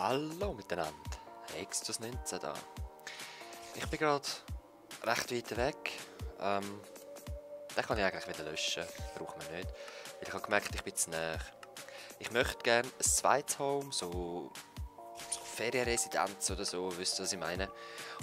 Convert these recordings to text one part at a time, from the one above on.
Hallo miteinander, Extus 19 da. Ich bin gerade recht weit weg. Den kann ich eigentlich wieder löschen, braucht man nicht. Weil ich habe gemerkt, ich bin zu nahe. Ich möchte gerne ein zweites Home, so Ferienresidenz oder so, wisst ihr, was ich meine?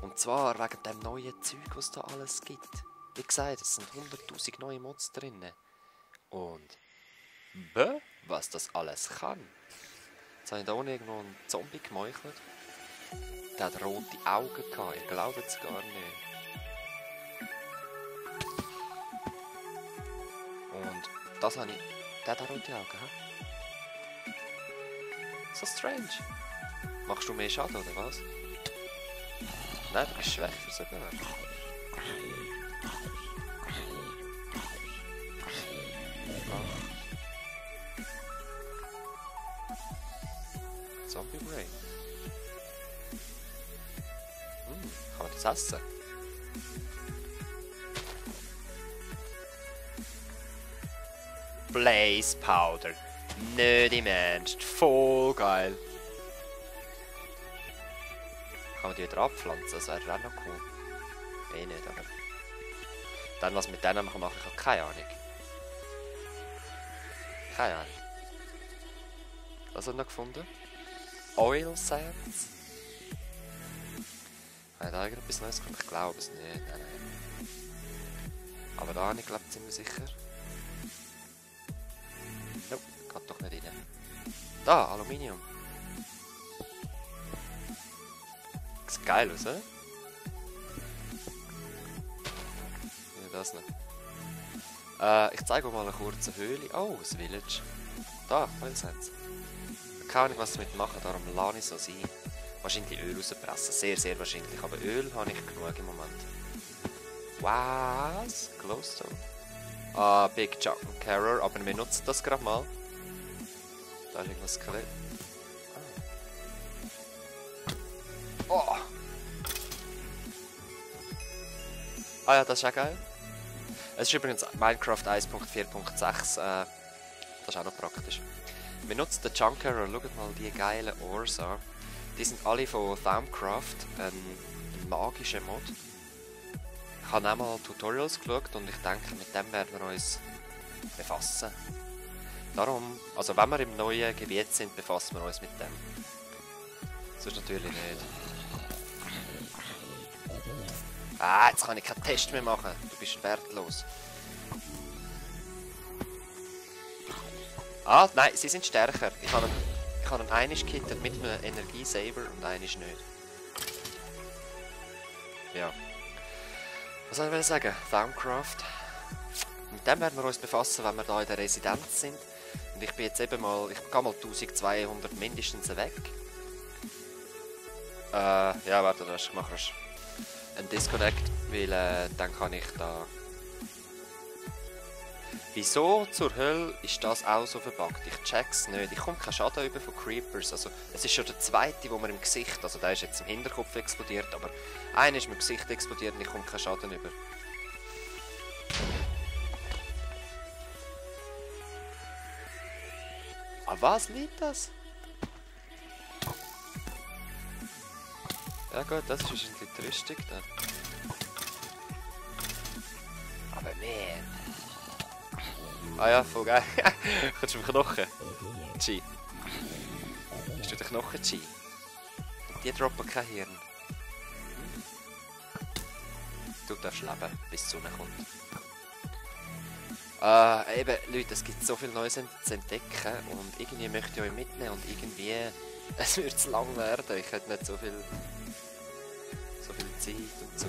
Und zwar wegen dem neuen Zeug, was es da alles gibt. Wie gesagt, es sind 100'000 neue Mods drin. Und was das alles kann. Jetzt habe ich da irgendwo einen Zombie gemeuchelt. Der hat rote Augen gehabt, ihr glaubt es gar nicht. Und das habe ich... Der hat rote Augen, hä? So strange. Machst du mehr Schaden, oder was? Nein, du bist schwächer sogar. Zombie Brain. Kann man das essen? Blaze Powder. Nicht im Ernst. Voll geil. Kann man die wieder abpflanzen? Das wäre auch noch cool. Eh nicht, aber... Dann, was mit denen machen, mache ich auch keine Ahnung. Keine Ahnung. Was hat er noch gefunden? Oil Sands? Hat da irgendetwas Neues gefunden? Ich glaube es nicht. Nein. Aber da habe ich glaube ziemlich sicher. Nope, geht doch nicht rein. Da, Aluminium. Sieht geil aus, hä? Ja, das noch. Ich zeige euch mal eine kurze Höhle. Oh, das Village. Da, Oil Sands. Keine Ahnung, was sie damit machen, darum lasse ich so sein. Wahrscheinlich Öl rauspressen, sehr, sehr wahrscheinlich. Aber Öl habe ich genug im Moment. Was? Glowstone? Ah, Big Junkcarrier, aber wir nutzen das gerade mal. Da ist irgendwas Skelett. Oh! Ah ja, das ist auch geil. Es ist übrigens Minecraft 1.4.6, das ist auch noch praktisch. Wir nutzen den Junkcarrier, schaut mal die geilen Ores an. Die sind alle von Thaumcraft, ein magischer Mod. Ich habe auch mal Tutorials geschaut und ich denke, mit dem werden wir uns befassen. Darum, also wenn wir im neuen Gebiet sind, befassen wir uns mit dem. Sonst natürlich nicht. Ah, jetzt kann ich keinen Test mehr machen. Du bist wertlos. Ah, nein, sie sind stärker. Ich habe einen einisch gekittet mit einem Energiesaber und einisch nicht. Ja. Was soll ich sagen? Thaumcraft. Mit dem werden wir uns befassen, wenn wir da in der Residenz sind. Und ich bin jetzt eben mal... Ich gehe mal 1200 mindestens weg. Ja, warte, ich mache einen Disconnect, weil dann kann ich da... Wieso zur Hölle ist das auch so verbuggt? Ich check's nicht. Ich komme keinen Schaden über von Creepers. Also, es ist schon der zweite, wo mir im Gesicht... Also der ist jetzt im Hinterkopf explodiert, aber einer ist mir im Gesicht explodiert und ich komme keinen Schaden über. An was liegt das? Ja gut, das ist wahrscheinlich die Rüstung dann. Aber man... Ah ja, voll geil. Kannst du im Knochen? Chi. Hast du den Knochen, Chi? Die droppen kein Hirn. Du darfst leben, bis die Sonne kommt. Eben, Leute, es gibt so viel Neues zu entdecken und irgendwie möchte ich euch mitnehmen und irgendwie... Es wird zu lang werden, ich hätte nicht so viel Zeit und so.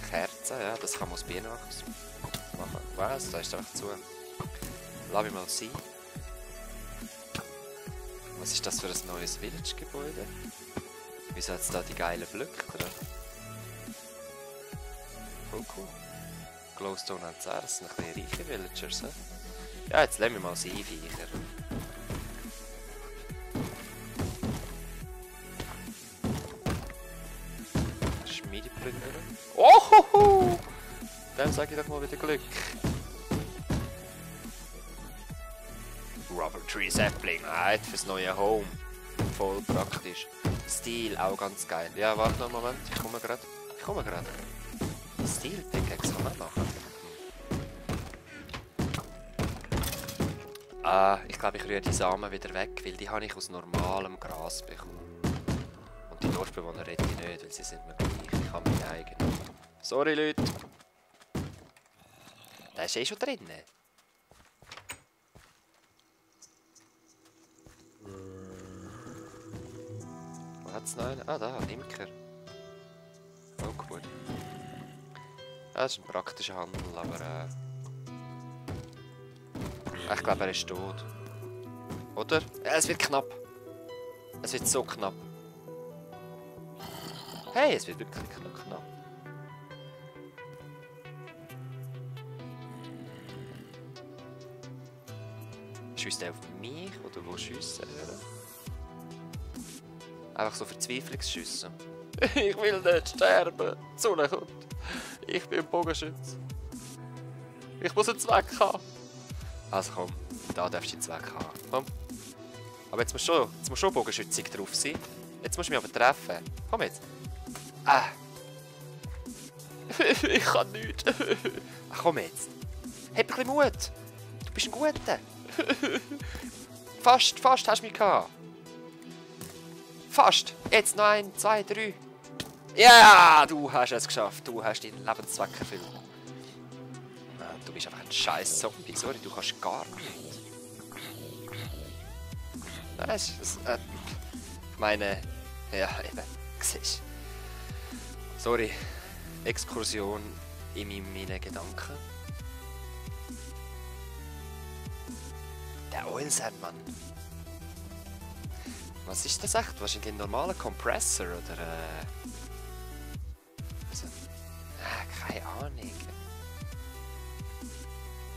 Kerzen, ja, das kann man aus Bienenwachs machen. Was? Da ist einfach zu. Lass mich mal sein. Was ist das für ein neues Village-Gebäude? Wieso hat es da die geilen Blöcke drin? Voll cool. Glowstone hat es auch, das sind ein bisschen reiche Villagers, he? Ja, jetzt lassen wir mal sein, Viecher. Schmiedeplünderer. Oh! Dem sage ich doch mal wieder Glück. Rubber Tree Sapling. Fürs neue Home. Voll praktisch. Stil, auch ganz geil. Ja, warte noch einen Moment. Ich komme gerade. Stil Pickaxe kann man machen. Ich glaube, ich rühre die Samen wieder weg, weil die habe ich aus normalem Gras bekommen. Und die Dorfbewohner rede ich nicht, weil sie sind mir gleich. Ich habe meine eigenen. Sorry, Leute. Der ist eh schon drin. Wo hat es noch einen? Ah, da, Imker. Oh, gut. Ja, das ist ein praktischer Handel, aber ich glaube, er ist tot. Oder? Ja, es wird knapp. Es wird so knapp. Hey, es wird wirklich knapp. Schießt er auf mich oder wo schiessen? Einfach so Verzweiflungsschüsse. Ich will nicht sterben. Die Sonne kommt. Ich bin Bogenschütze. Ich muss einen Zweck haben. Also komm, da darfst du den Zweck haben. Komm. Aber jetzt muss schon bogenschützig drauf sein. Jetzt musst du mich aber treffen. Komm jetzt. Ich kann nichts. Ach, komm jetzt. Hab ein bisschen Mut. Du bist ein Guter. Fast hast du mich gehabt. Fast. Jetzt noch 1, 2, 3. Ja, du hast es geschafft. Du hast deinen Lebenszweck erfüllt. Du bist einfach ein scheiß Zombie. Sorry, du kannst gar nicht. Nein, ich meine, ja, eben, siehst. Sorry, Exkursion in meinen Gedanken. Der Oilsandmann. Was ist das echt? Wahrscheinlich ein normaler Kompressor oder also, keine Ahnung.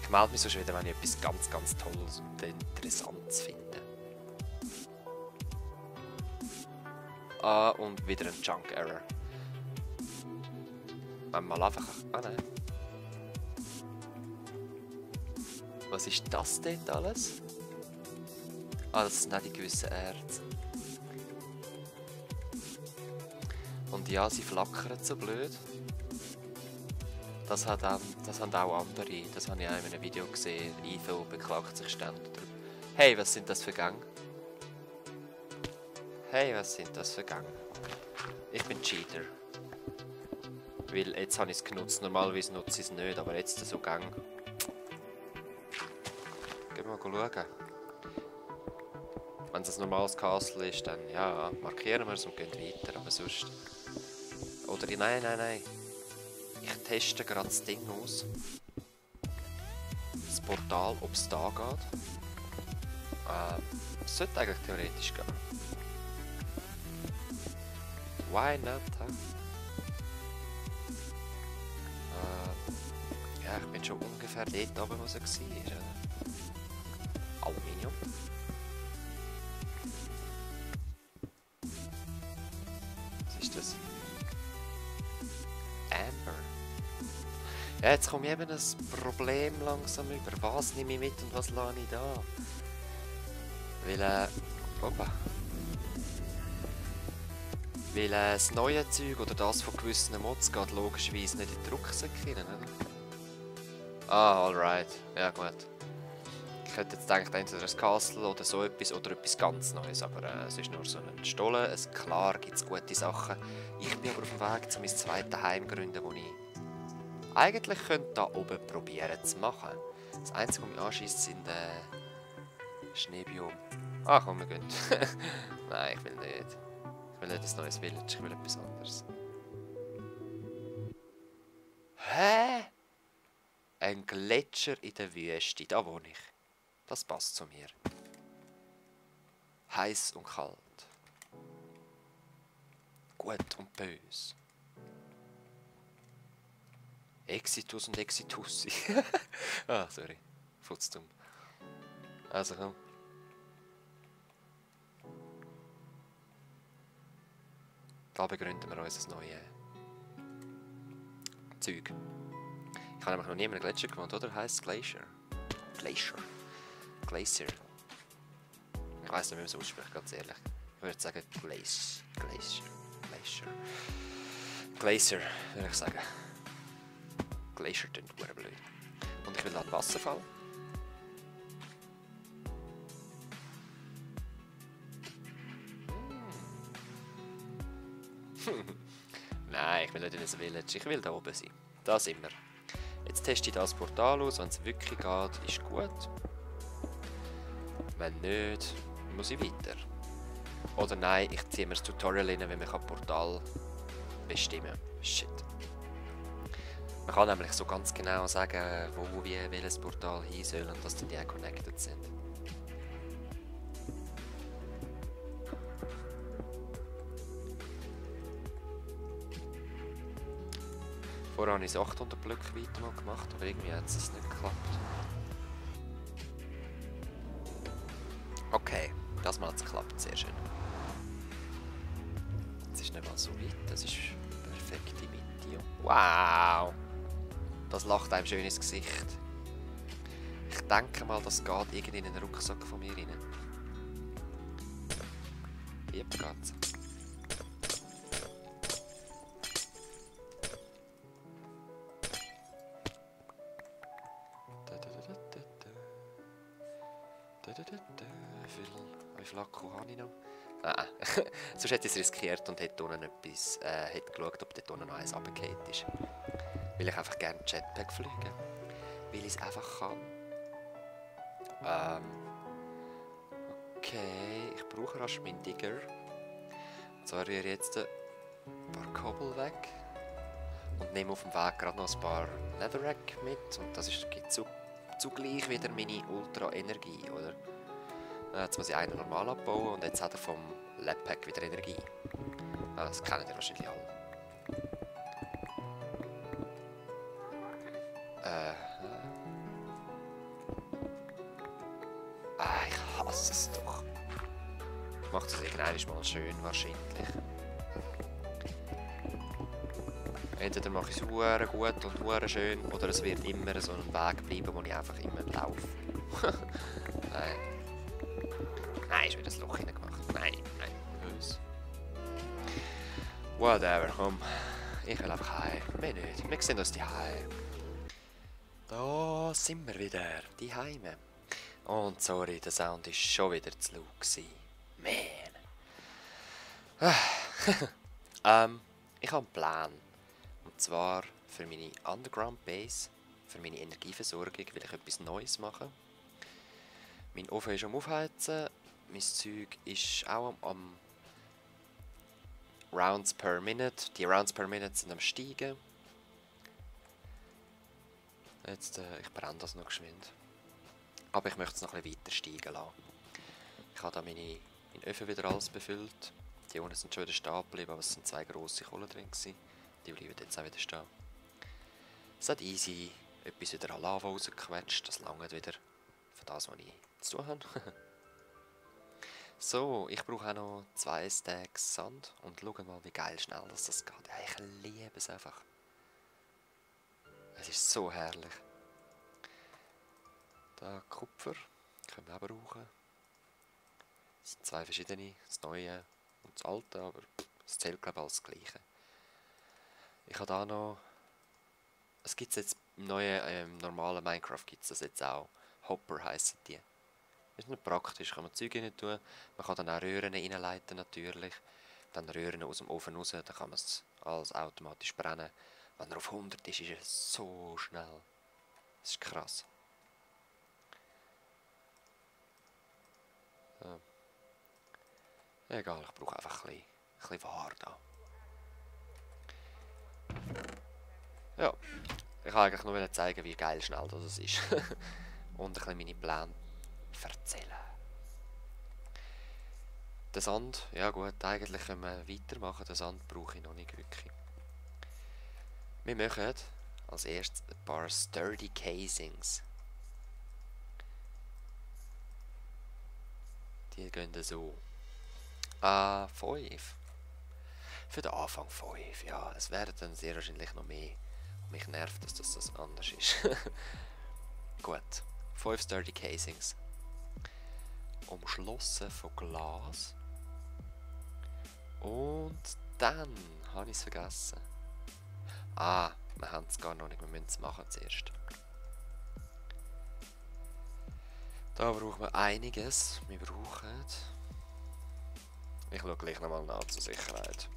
Ich melde mich sonst wieder, wenn ich etwas ganz Tolles und Interessantes finde. Und wieder ein Junk Error. Wenn mal einfach. Nein. Was ist das dort alles? Das sind auch die gewissen Erze. Und ja, sie flackern so blöd. Das haben auch andere. Das habe ich auch in einem Video gesehen. Etho beklagt sich ständig darüber. Hey, was sind das für Gänge? Hey, was sind das für Gänge? Ich bin Cheater. Weil jetzt habe ich es genutzt. Normalerweise nutze ich es nicht, aber jetzt so Gang. Gehen wir mal schauen. Wenn es ein normales Castle ist, dann ja, markieren wir es und gehen weiter. Aber sonst. Oder nein. Ich teste gerade das Ding aus. Das Portal, ob es da geht. Es sollte eigentlich theoretisch gehen. Why not? Ja, ich bin schon ungefähr dort oben, wo er war. Aluminium. Was ist das? Amber. Ja, jetzt komme ich eben ein Problem langsam über. Was nehme ich mit und was lasse ich da? Weil, Weil das neue Zeug oder das von gewissen Mods geht logischerweise nicht in die Rucksäcke rein, oder? Alright. Ja, gut. Ich hätte jetzt gedacht, entweder ein Castle oder so etwas oder etwas ganz Neues, aber es ist nur so ein Stollen. Klar gibt es gute Sachen. Ich bin aber auf dem Weg zu meinem zweiten Heim gründen, wo ich eigentlich könnte da oben probieren zu machen. Das Einzige, was mich anschießt, sind Schneebiom. Komm, wir gehen. Nein, ich will nicht. Ich will nicht ein neues Village, ich will etwas anderes. Hä? Ein Gletscher in der Wüste, da wohne ich. Das passt zu mir. Heiß und kalt. Gut und böse. Exitus und Exitussi. Sorry. Futzdumm. Also komm. Da begründen wir unser neues Zeug. Ich habe nämlich noch nie in einem Gletscher gewohnt, oder? Heißt Glacier. Glacier. Ich weiss nicht, wie man es ausspricht, ganz ehrlich. Ich würde sagen Glacier, würde ich sagen. Glacier klingt verdammt blöd. Und ich will da einen Wasserfall. Nein, ich will nicht in ein Village, ich will da oben sein. Da sind wir. Jetzt teste ich das Portal aus, wenn es wirklich geht, ist gut. Wenn nicht, muss ich weiter. Oder nein, ich ziehe mir das Tutorial rein, wenn man Portal bestimmen kann. Shit. Man kann nämlich so ganz genau sagen, wo, wie, welches Portal hin soll und dass die connected sind. Vorher habe ich es 800 Blöcke weiter mal gemacht, aber irgendwie hat es nicht geklappt. Okay, das Mal hat es geklappt, sehr schön. Es ist nicht mal so weit, das ist perfekt in Mitte. Wow! Das lacht einem schön ins Gesicht. Ich denke mal, das geht irgendwie in den Rucksack von mir rein. Hier geht's. Wie viel Akku habe ich noch? Ah, sonst hätte ich es riskiert und hätte unten etwas, hätte geschaut, ob dort unten noch eins runtergefallen ist. Weil ich einfach gerne Jetpack fliegen. Weil ich es einfach kann. Okay, ich brauche rasch meinen Digger. Und zwar rühre ich jetzt ein paar Cobble weg. Und nehme auf dem Weg gerade noch ein paar Netherrack mit. Und das gibt zugleich wieder meine Ultra-Energie, oder? Jetzt muss ich einen normal abbauen und jetzt hat er vom Labpack wieder Energie. Das kennen ihr wahrscheinlich alle. Ich hasse es doch. Macht es irgendwann mal schön, wahrscheinlich. Entweder mache ich es hure gut und hure schön, oder es wird immer so ein Weg bleiben, wo ich einfach immer laufe. Nein. Nein, ist wieder das Loch hineingemacht. Nein, nein, böse. Whatever, komm. Ich will einfach heim. Mehr nicht. Wir sehen uns die Heim. Da sind wir wieder. Die Heime. Und sorry, der Sound war schon wieder zu laut. Man. Ich habe einen Plan. Und zwar für meine Underground Base, für meine Energieversorgung will ich etwas Neues machen. Mein Ofen ist am Aufheizen, mein Zeug ist auch am Rounds per Minute. Die Rounds per Minute sind am Steigen. Jetzt, ich brenne das noch geschwind. Aber ich möchte es noch ein bisschen weiter steigen lassen. Ich habe da meinen Ofen wieder alles befüllt. Die unten sind schon wieder stehen geblieben, aber es sind 2 grosse Kohlen drin gewesen. Die bleiben jetzt auch wieder stehen. Es hat easy etwas wieder an Lava rausgequetscht. Das langt wieder für das, was ich zu tun habe. So, ich brauche auch noch 2 Stacks Sand. Und schauen mal, wie geil schnell das geht. Ja, ich liebe es einfach. Es ist so herrlich. Da Kupfer können wir auch brauchen. Es sind 2 verschiedene, das neue und das alte, aber es zählt glaube ich alles das gleiche. Ich habe da noch, es gibt jetzt im neuen normalen Minecraft gibt es das jetzt auch. Hopper heissen die. Ist nicht praktisch, kann man Zeug rein tun. Man kann dann auch Röhren reinleiten natürlich. Dann Röhren aus dem Ofen raus, dann kann man es alles automatisch brennen. Wenn er auf 100 ist, ist es so schnell. Das ist krass. So. Egal, ich brauche einfach ein bisschen Ware da. Ja, ich kann eigentlich nur zeigen, wie geil schnell das ist. Und ein bisschen meine Pläne erzählen. Den Sand, ja gut, eigentlich können wir weitermachen. Den Sand brauche ich noch nicht wirklich. Wir machen als erstes ein paar Sturdy Casings. Die gehen so. 5. Für den Anfang 5, ja. Es werden dann sehr wahrscheinlich noch mehr. Und mich nervt, dass das anders ist. Gut. 5 Sturdy Casings. umschlossen von Glas. Und dann habe ich es vergessen. Ah, wir haben es gar noch nicht, wir müssen es machen zuerst. Da brauchen wir einiges. Wir brauchen... Ich schaue gleich nochmal nach zur Sicherheit.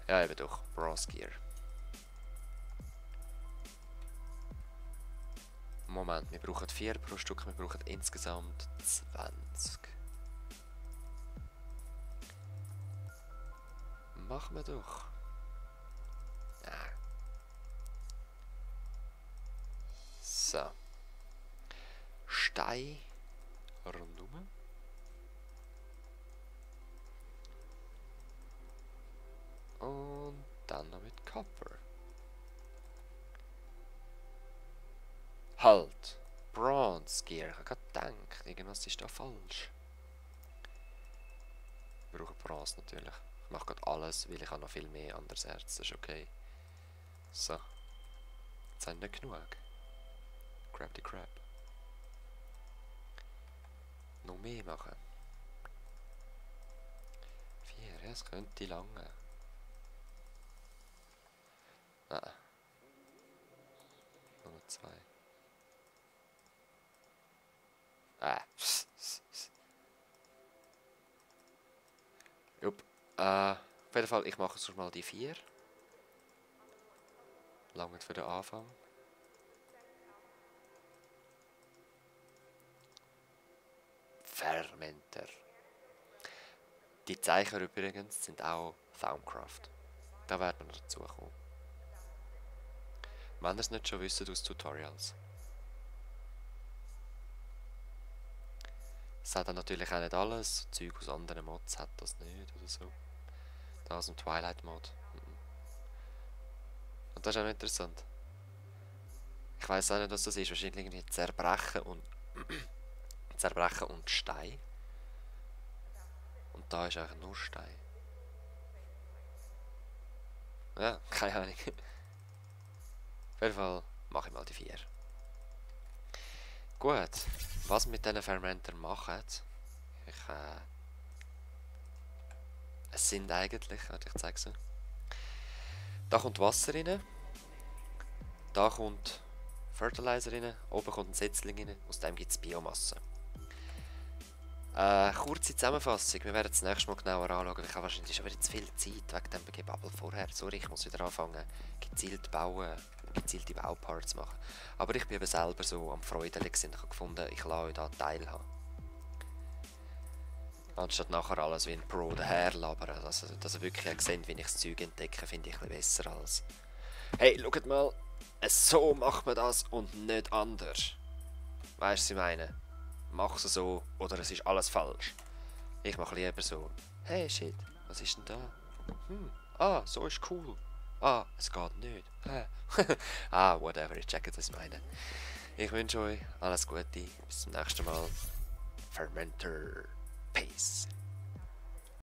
Ja, eben doch. Bronze Gear. Moment, wir brauchen 4 pro Stück, wir brauchen insgesamt 20. Machen wir doch. Ja. So. Stein rundum. Und dann noch mit Copper. Halt! Bronze Gear. Ich habe gerade gedacht, irgendwas ist da falsch. Ich brauche Bronze natürlich. Ich mache gerade alles, weil ich habe noch viel mehr anderes Erz. Das ist okay. So. Jetzt haben wir nicht genug. Grab the crap. Noch mehr machen. 4, ja, es könnte lange. Nein. Nur 2. Jupp. Auf jeden Fall, ich mache jetzt mal die 4. Lange für den Anfang. Fermenter. Die Zeichen übrigens sind auch Thaumcraft. Da werden wir noch dazu kommen. Wenn ihr es nicht schon wisst aus Tutorials. Es hat dann natürlich auch nicht alles. Zeug aus anderen Mods hat das nicht oder so. Da aus dem Twilight Mod. Und das ist auch noch interessant. Ich weiß auch nicht, was das ist. Wahrscheinlich irgendwie Zerbrechen und Zerbrechen und Stein. Und da ist eigentlich nur Stein. Ja, keine Ahnung. Auf jeden Fall mache ich mal die 4. Gut, was wir mit diesen Fermentern machen, es sind eigentlich, ich zeige es. Da kommt Wasser rein, da kommt Fertilizer rein, oben kommt ein Setzling rein, aus dem gibt es Biomasse. Kurze Zusammenfassung, wir werden es nächstes Mal genauer anschauen. Ich habe wahrscheinlich schon wieder zu viel Zeit wegen dem Gebabbel vorher. Sorry, ich muss wieder anfangen, gezielt bauen, gezielte Bauparts machen. Aber ich bin eben selber so am Freudelig und ich habe gefunden, ich lasse euch da teilhaben. Anstatt nachher alles wie ein Pro daher labern. Also, dass ihr wirklich seht, wie ich das Zeug entdecke, finde ich ein bisschen besser als... Hey, schaut mal, so macht man das und nicht anders. Weißt du, was ich meine? Mach es so oder es ist alles falsch. Ich mache lieber so. Hey, shit, was ist denn da? So ist cool. Es geht nicht. Whatever, ich checke, was ich meine. Ich wünsche euch alles Gute. Bis zum nächsten Mal. Fermenter. Peace.